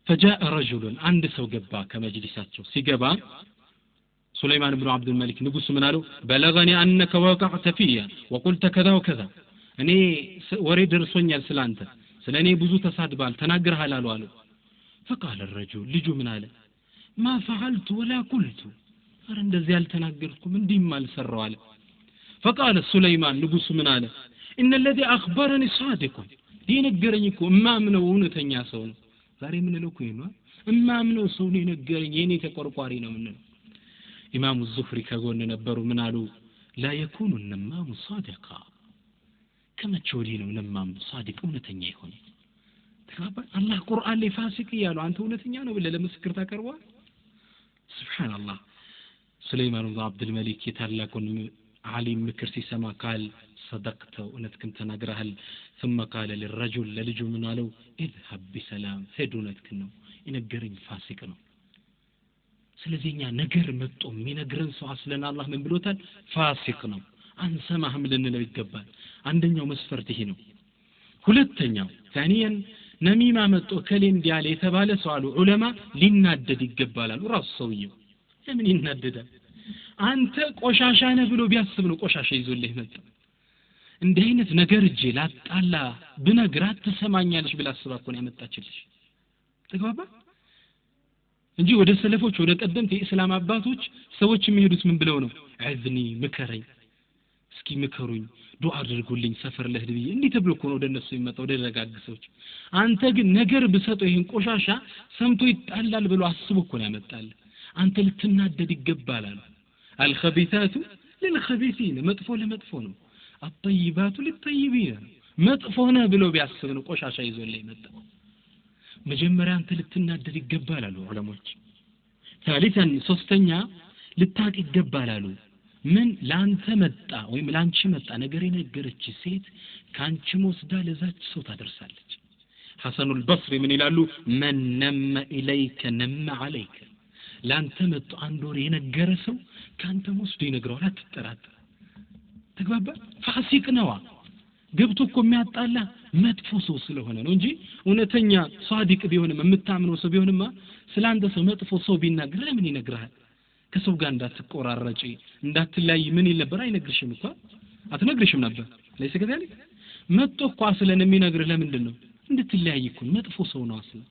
فجاء رجل አንድ ሰው ገባ ከመጅሊሳቸው። ሲገባ ሱለይማን ብኑ አብዱል መሊክ ንጉሱ ምን አለው? بلغني أنك وقعت في وقلت كذا وكذا እኔ ወሬ ደርሶኛል ስላንተ ስለኔ ብዙ ተሳድባል ተናግረሃል አሉ። فقال الرجل ልጁ ምን አለ? ما فعلت ولا قلت አረ እንደዚህ አልተናገርኩም እንዲህም አልሰራው አለ። فقال ሱለይማን ንጉሱ ምን አለ? إن الذي أخبرني صادق የነገረኝ እኮ እማምነው እውነተኛ ሰው ነው። ዛሬ የምንለው እኮ ይሄ ነው። እማምነው ሰው ነው የነገረኝ የኔ ተቆርቋሪ ነው የምንለው። ኢማሙ ዙህሪ ከጎን ነበሩ። ምን አሉ? لا يكون النمام صادقا ከመቼ ወዲህ ነው ነማም ሳዲቅ እውነተኛ የሆነ? ተግባባን? አላህ ቁርአን ላይ ፋሲቅ እያሉ አንተ እውነተኛ ነው ብለህ ለምስክር ታቀርበዋል? ሱብሃንአላህ። ሱለይማን ብኑ አብዱል መሊክ የታላቁን ዓሊም ምክር ሲሰማ ቃል صدقت እውነትህን ተናግረሃል። ثم قال للرجل ለልጁ ምን አለው? اذهب بسلام ሂድ እውነትህን ነው የነገረኝ ፋሲቅ ነው። ስለዚህ እኛ ነገር መጥቶ የሚነግረን ሰው አስለን አላህ ምን ብሎታል? ፋሲቅ ነው አንሰማህም ልንለው ይገባል። አንደኛው መስፈርት ይሄ ነው። ሁለተኛው ثانيا ነሚማ መጥቶ ከሌ እንዲህ አለ የተባለ ሰው አሉ ዑለማ ሊናደድ ይገባል አሉ። ራሱ ሰውየው ለምን ይናደዳል? አንተ ቆሻሻ ነህ ብሎ ቢያስብ ነው ቆሻሻ ይዞልህ መጣ። እንዲህ አይነት ነገር እጄ ላጣላ ብነግራት ትሰማኛለሽ ብላ አስባ እኮ ነው ያመጣችልሽ። ተግባባ እንጂ ወደ ሰለፎች ወደ ቀደምት የእስላም አባቶች ሰዎች የሚሄዱት ምን ብለው ነው? عذني ምከረኝ፣ እስኪ ምከሩኝ፣ ዱዓ አድርጉልኝ ሰፈር ለህድ ብዬ እንዲህ ተብሎ እኮ ነው ወደ እነሱ የሚመጣው ወደ ደጋግ ሰዎች። አንተ ግን ነገር ብሰጠው ይሄን ቆሻሻ ሰምቶ ይጣላል ብሎ አስቦ እኮ ነው ያመጣል። አንተ ልትናደድ ይገባል አሉ። الخبيثات للخبيثين መጥፎ ለመጥፎ ነው። الطيبات للطيبين መጥፎ ነህ ብሎ ቢያስብ ነው ቆሻሻ ይዞልህ የመጣው። መጀመሪያ አንተ ልትናደድ ይገባል አሉ ዑለሞች። ثالثا ሶስተኛ ልታቅ ይገባል አሉ። ምን ላንተ መጣ ወይም ላንቺ መጣ ነገር የነገረች ሴት ካንቺ ወስዳ ለዛች ሰው ታደርሳለች። ሐሰኑል በስሪ ምን ይላሉ? من نم إليك نم عليك ላንተ መጥቶ አንድ ወር የነገረ ሰው ካንተ ወስዶ ይነግረዋል፣ አትጠራጠር። ተግባባ? ፋሲቅ ነዋ። ገብቶ እኮ የሚያጣላ መጥፎ ሰው ስለሆነ ነው እንጂ እውነተኛ ሷዲቅ ቢሆንም የምታምነው ሰው ቢሆንማ ስላንተ ሰው መጥፎ ሰው ቢናገር ለምን ይነግርሃል? ከሰው ጋር እንዳትቆራረጪ እንዳትለያይ ምን ይል ነበር? አይነግርሽም እኮ አትነግርሽም ነበር። ለይስ ከዛሊክ መጥቶ እኮ አስለን የሚነግርህ ለምንድን ነው? እንድትለያይ እኮ መጥፎ ሰው ነው አስለን።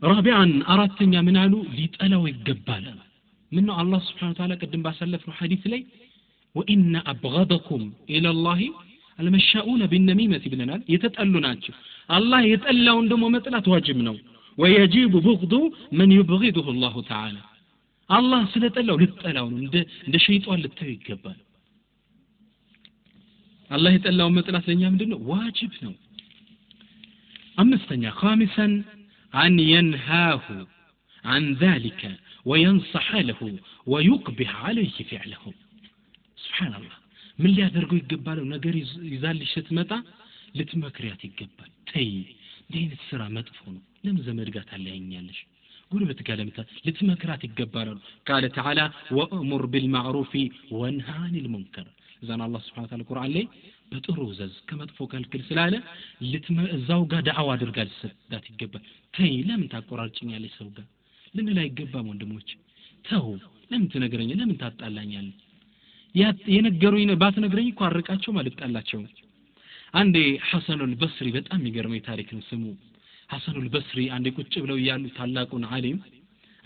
رابعا አራተኛ ምን አሉ? ሊጠላው ይገባል። ምን ነው አላህ Subhanahu Wa Ta'ala ቅድም ባሳለፍነው ሐዲስ ላይ وإن أبغضكم إلى الله المشاؤون بالنميمة ብለናል። የተጠሉ ናቸው። አላህ የጠላውን ደግሞ መጥላት ዋጅብ ነው። ويجب بغض من يبغضه الله تعالى አላህ ስለጠላው ልትጠላው ነው፣ እንደ ሸይጣን ልታየው ይገባል። አላህ የጠላውን መጥላት ለኛ ምንድነው? ዋጅብ ነው። አምስተኛ خامسا أن ينهاه عن ذلك وينصح له ويقبح عليه فعله سبحان الله ምን ሊያደርገው ይገባል? ነገር ይዛልሽ ስትመጣ ልትመክሪያት ይገባል። ተይ እንዲህ አይነት ስራ መጥፎ ነው፣ ለምን ዘመድ ጋር ታለያኛለሽ? ጎረቤት ጋር ለምን ልትመክራት ይገባል አሉ። قال تعالى وأمر بالمعروف وانه عن المنكر እዛን አላህ Subhanahu Wa Ta'ala ቁርአን ላይ በጥሩ ዘዝ ከመጥፎ ከልክል ስላለ እዛው ጋር ዳዕዋ አድርጋ ልትሰዳት ይገባል። ተይ ለምን ታቆራርጭኛለሽ ሰው ጋር ልንል አይገባም። ወንድሞች ተው፣ ለምን ትነግረኛለህ? ለምን ታጣላኛለህ? የነገሩኝ ባትነግረኝ እኮ አርቃቸው አልጣላቸው። አንዴ ሐሰኑል በስሪ በጣም የሚገርመኝ ታሪክ ነው ስሙ። ሐሰኑል በስሪ አንዴ ቁጭ ብለው እያሉ ታላቁን ዓሊም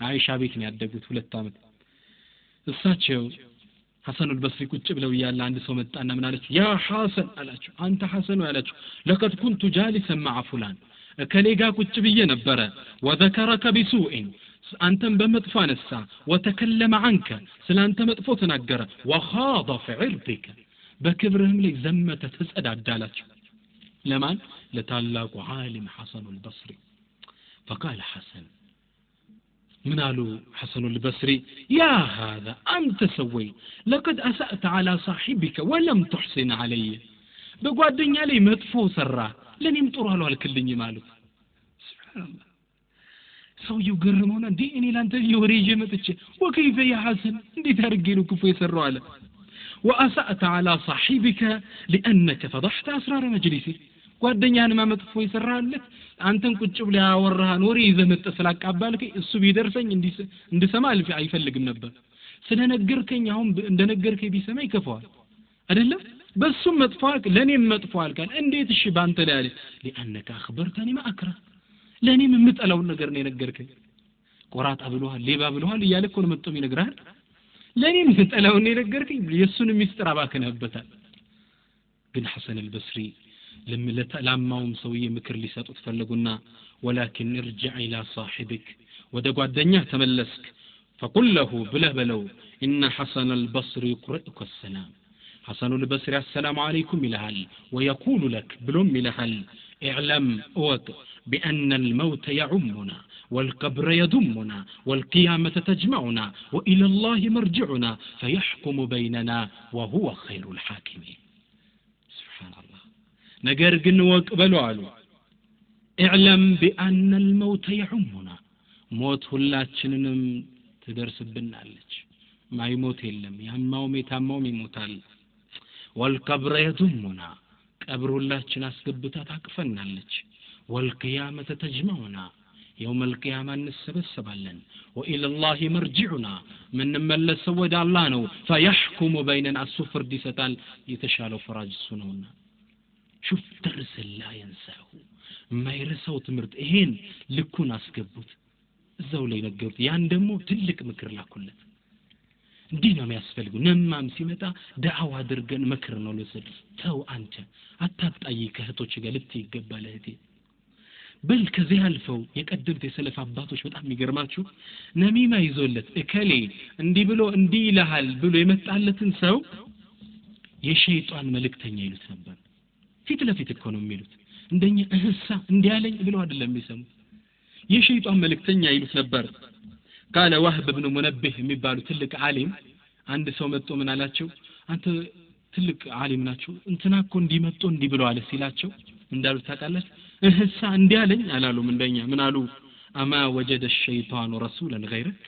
አይሻ ቤት ነው ያደጉት 2 ዓመት። እሳቸው ሐሰኑል በስሪ ቁጭ ብለው እያለ አንድ ሰው መጣና ምን አላቸው? ያ ሐሰን አላቸው። አንተ ሐሰን ነው ያላቸው። لقد كنت جالسا مع فلان እከሌ ጋር ቁጭ ብዬ ነበረ። وذكرك بسوء አንተም በመጥፎ አነሳ። وتكلم عنك ስላንተ መጥፎ ተናገረ። وخاض في عرضك በክብርህም ላይ ዘመተ ተጸዳዳላቸው። ለማን? ለታላቁ ዓሊም ሐሰኑል በስሪ። فقال حسن ምን አሉ ሐሰኑል በስሪ? يا هذا አንተ ሰወይ لقد أسأت على صاحبك ولم تحسن علي በጓደኛ ላይ መጥፎ ሰራ ለኔም ጥሩ አልዋልክልኝም አሉት። ሱብሃንአላህ። ሰውየው ገረመውና እንዴ እኔ ላንተ ወሬ ይዤ መጥቼ ወከይፈ ያ ሐሰን እንዴት አድርጌ ነው ክፉ የሰራው አለ። وأسأت على صاحبك لأنك فضحت أسرار مجلسه ጓደኛህን መጥፎ የሰራህለት አንተን ቁጭ ብለህ ያወራህን ወሬ ይዘህ መጥተህ ስላቃባልከኝ እሱ ቢደርሰኝ እንድሰማ አይፈልግም ነበር። ስለነገርከኝ አሁን እንደነገርከኝ ቢሰማ ይከፋዋል አይደለም? በሱም መጥፎ አልክ ለኔም መጥፎ አልካል። እንዴት እሺ ባንተ ላይ አለ لأنك أخبرتني ما أكره ለኔም የምጠላውን ነገር ነው የነገርከኝ። ቆራጣ ብለሃል ሌባ ብለሃል እያለ እኮ ነው መጥቶ ይነግራል። ለኔም የምጠላውን ነው የነገርከኝ የሱን ሚስጥር አባክነህበታል። ግን ሐሰን አልበስሪ ላማውም ሰውዬ ምክር ሊሰጡት ፈለጉና ولكن ارجع إلى صاحبك ወደ ጓደኛህ ተመለስክ فقل له ብለህ በለው إن حسن البصري يقرئك السلام حسن البصري السلام عليكم ይልሃል ويقول لك ብሎም ይልሃል اعلم እወቅ بأن الموت يعمنا والقبر يضمنا والقيامة تجمعنا وإلى الله مرجعنا فيحكم بيننا وهو خير الحاكمين. سبحان الله. ነገር ግን እወቅ በሉ አሉ اعلم بأن الموت يعمنا ሞት ሁላችንንም ትደርስብናለች። ማይሞት የለም ያማውም የታማውም ይሞታል። والقبر يضمنا ቀብር ሁላችን አስገብታ ታቅፈናለች። والقيامة تجمعنا يوم القيامة እንሰበሰባለን። وإلى الله مرجعنا ምንመለሰው ወደ አላህ ነው። فيحكم بيننا እሱ ፍርድ ይሰጣል የተሻለው ፈራጅ እሱ ነውና። شوف درس لا ينساه የማይረሳው ትምህርት ይሄን ልኩን አስገቡት እዛው ላይ ነገሩት። ያን ደግሞ ትልቅ ምክር ላኩለት። እንዲህ ነው የሚያስፈልገው። ነማም ሲመጣ ዳዕዋ አድርገን ምክር ነው ልወስድ። ተው አንተ አታጣይ ከእህቶች ጋር ልትይ ይገባል እህቴ። በል ከዚህ አልፈው የቀደምት የሰለፍ አባቶች በጣም የሚገርማችሁ ነሚማ ይዞለት እከሌ እንዲህ ብሎ እንዲህ ይልሃል ብሎ የመጣለትን ሰው የሸይጣን መልእክተኛ ይሉት ነበር። ፊት ለፊት እኮ ነው የሚሉት። እንደኛ እህሳ እንዲህ አለኝ ብለው አይደለም የሚሰሙት። የሸይጣን መልእክተኛ ይሉት ነበር። قال وهب بن منبه የሚባሉ ትልቅ ዓሊም አንድ ሰው መጥቶ ምን አላቸው? አንተ ትልቅ ዓሊም ናቸው እንትና እኮ እንዲህ መጥቶ እንዲህ ብሎ አለ ሲላቸው እንዳሉት ታውቃላችሁ? እህሳ እንዲህ አለኝ አላሉም። እንደኛ ምን አሉ? አማ ወጀደ الشيطان رسولا غيرك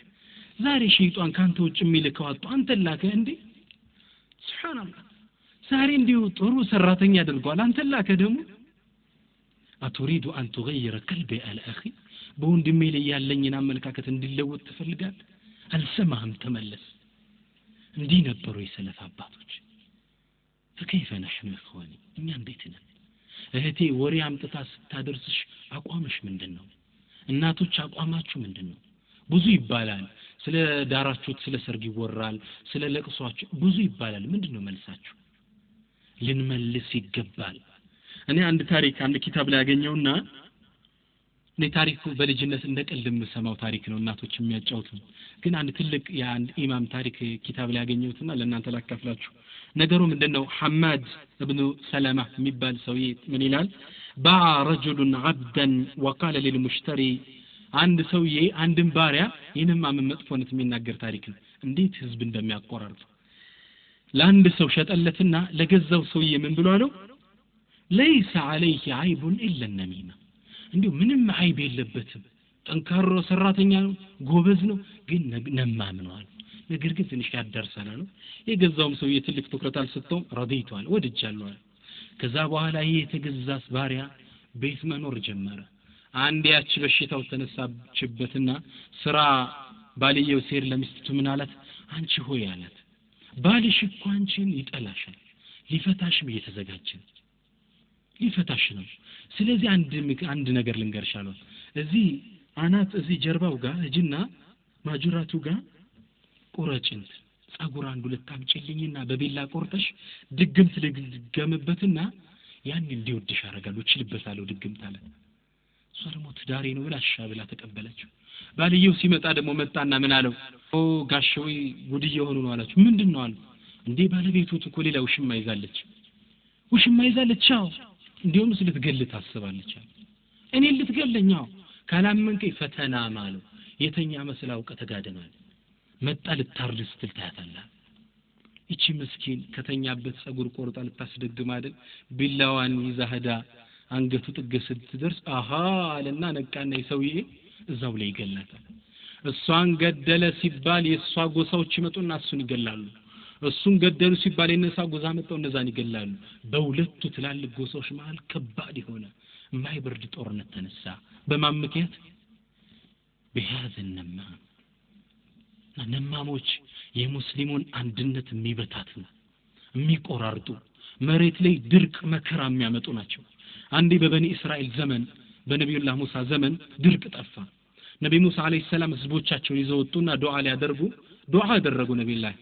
ዛሬ ሸይጣን ካንተ ውጭ የሚልከው አጥቶ አንተን ላከ እንዴ? ሱብሃንአላህ ዛሬ እንዲሁ ጥሩ ሰራተኛ አድርጓል አንተን ላከ ደግሞ። አቱሪዱ አን تغير قلبي على اخي በወንድሜ ላይ ያለኝን አመለካከት እንዲለወጥ ትፈልጋለህ? አልሰማህም ተመለስ። እንዲህ ነበሩ የሰለፍ አባቶች። فكيف نحن اخواني እኛ እንዴት ነን? እህቴ ወሬ አምጥታ ስታደርስሽ አቋምሽ ምንድነው? እናቶች አቋማችሁ ምንድነው? ብዙ ይባላል ስለ ዳራችሁት፣ ስለ ሰርግ ይወራል፣ ስለ ለቅሷችሁ ብዙ ይባላል። ምንድነው መልሳችሁ? ልንመልስ ይገባል። እኔ አንድ ታሪክ አንድ ኪታብ ላይ ያገኘውና እኔ ታሪኩ በልጅነት እንደ ቀልድ የምሰማው ታሪክ ነው እናቶች የሚያጫውቱ። ግን አንድ ትልቅ የአንድ ኢማም ታሪክ ኪታብ ላይ ያገኘሁትና ለእናንተ ላካፍላችሁ። ነገሩ ምንድነው? ሐማድ ኢብኑ ሰለማ የሚባል ሰውዬ ምን ይላል? باع رجل عبدا وقال للمشتري አንድ ሰውዬ አንድን ባሪያ ይህንም አመን መጥፎነት የሚናገር ታሪክ ነው። እንዴት ህዝብ እንደሚያቆራርጡ ለአንድ ሰው ሸጠለትና ለገዛው ሰውዬ ምን ብሎ አለው? ليس عليه عيب الا النميمه እንዲሁ ምንም አይብ የለበትም፣ ጠንካራ ሰራተኛ ነው፣ ጎበዝ ነው፣ ግን ነማም ነው አለ። ነገር ግን ትንሽ ያዳርሳል አለው። የገዛውም ሰውዬ ትልቅ ትኩረት አልሰጠውም። ረዲቷል ወድጃለሁ አለ። ከዛ በኋላ ይሄ የተገዛስ ባሪያ ቤት መኖር ጀመረ። አንድ ያቺ በሽታው ተነሳችበትና ስራ ባልየው ሲሄድ ለሚስቱ ምን አላት? አንቺ ሆይ አላት ባልሽ እኮ አንቺን ይጠላሻል፣ ሊፈታሽም እየተዘጋጀ ነው ሊፈታሽ ነው። ስለዚህ አንድ ነገር ልንገርሽ አሏት። እዚህ አናት እዚህ ጀርባው ጋር እጅና ማጅራቱ ጋር ቁረጭንት ጸጉር አንድ ሁለት አምጪልኝና በቢላ ቆርጠሽ ድግምት ልግገምበትና ያን እንዲወድሽ አደርጋለሁ እችልበታለሁ ድግምት አለ። እሷ ደግሞ ትዳሬ ነው ብላ እሺ ብላ ተቀበለችው። ባልየው ሲመጣ ደግሞ መጣና ምን አለው? ኦ ጋሽዊ ጉድ እየሆኑ ነው አላችሁ። ምንድነው አሉ። እንዴ ባለቤቱ እኮ ሌላ ውሽማ ይዛለች ውሽማ ይዛለች አዎ እንዲያውም ልትገል ታስባለች አለ። እኔ ልትገለኝ? አዎ ካላመንከኝ ፈተና ማለው የተኛ መስላ አውቀ ተጋደማል። መጣ ልታርድ ስትል ታያታለህ። እቺ ምስኪን ከተኛበት ጸጉር ቆርጣ ልታስደግም አይደል ቢላዋን ይዛ ሄዳ አንገቱ ጥግ ስትደርስ አሃ አለና ነቃና የሰውዬ እዛው ላይ ይገላታል። እሷን ገደለ ሲባል የእሷ ጎሳዎች ይመጡና እሱን ይገላሉ። እሱን ገደሉ ሲባል የነሳ ጎሳ መጥተው እነዛን ይገላሉ። በሁለቱ ትላልቅ ጎሳዎች መሃል ከባድ የሆነ የማይበርድ ጦርነት ተነሳ። በማን ምክንያት? بهذا النمام። ነማሞች የሙስሊሙን አንድነት የሚበታትኑ፣ የሚቆራርጡ፣ መሬት ላይ ድርቅ መከራ የሚያመጡ ናቸው። አንዴ በበኒ እስራኤል ዘመን፣ በነቢዩላህ ሙሳ ዘመን ድርቅ ጠፋ። ነቢ ሙሳ አለይሂ ሰላም ህዝቦቻቸውን ይዘው ወጡና ዱዓ ሊያደርጉ ዱዓ አደረጉ። ነቢዩላህ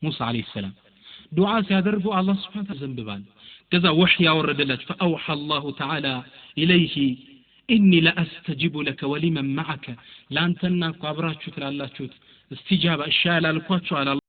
ሙሳ አለይሂ ሰላም ዱዓ ሲያደርጉ አላህ سبحانه وتعالى ዘንብባል። ከዛ ወህይ ያወረደላቸው فأوحى الله تعالى إليه إني لأستجيب لك ولمن معك፣ ላንተና እኮ አብራችሁ ትላላችሁት እስቲጃባ እሺ ያላልኳችሁ አለ።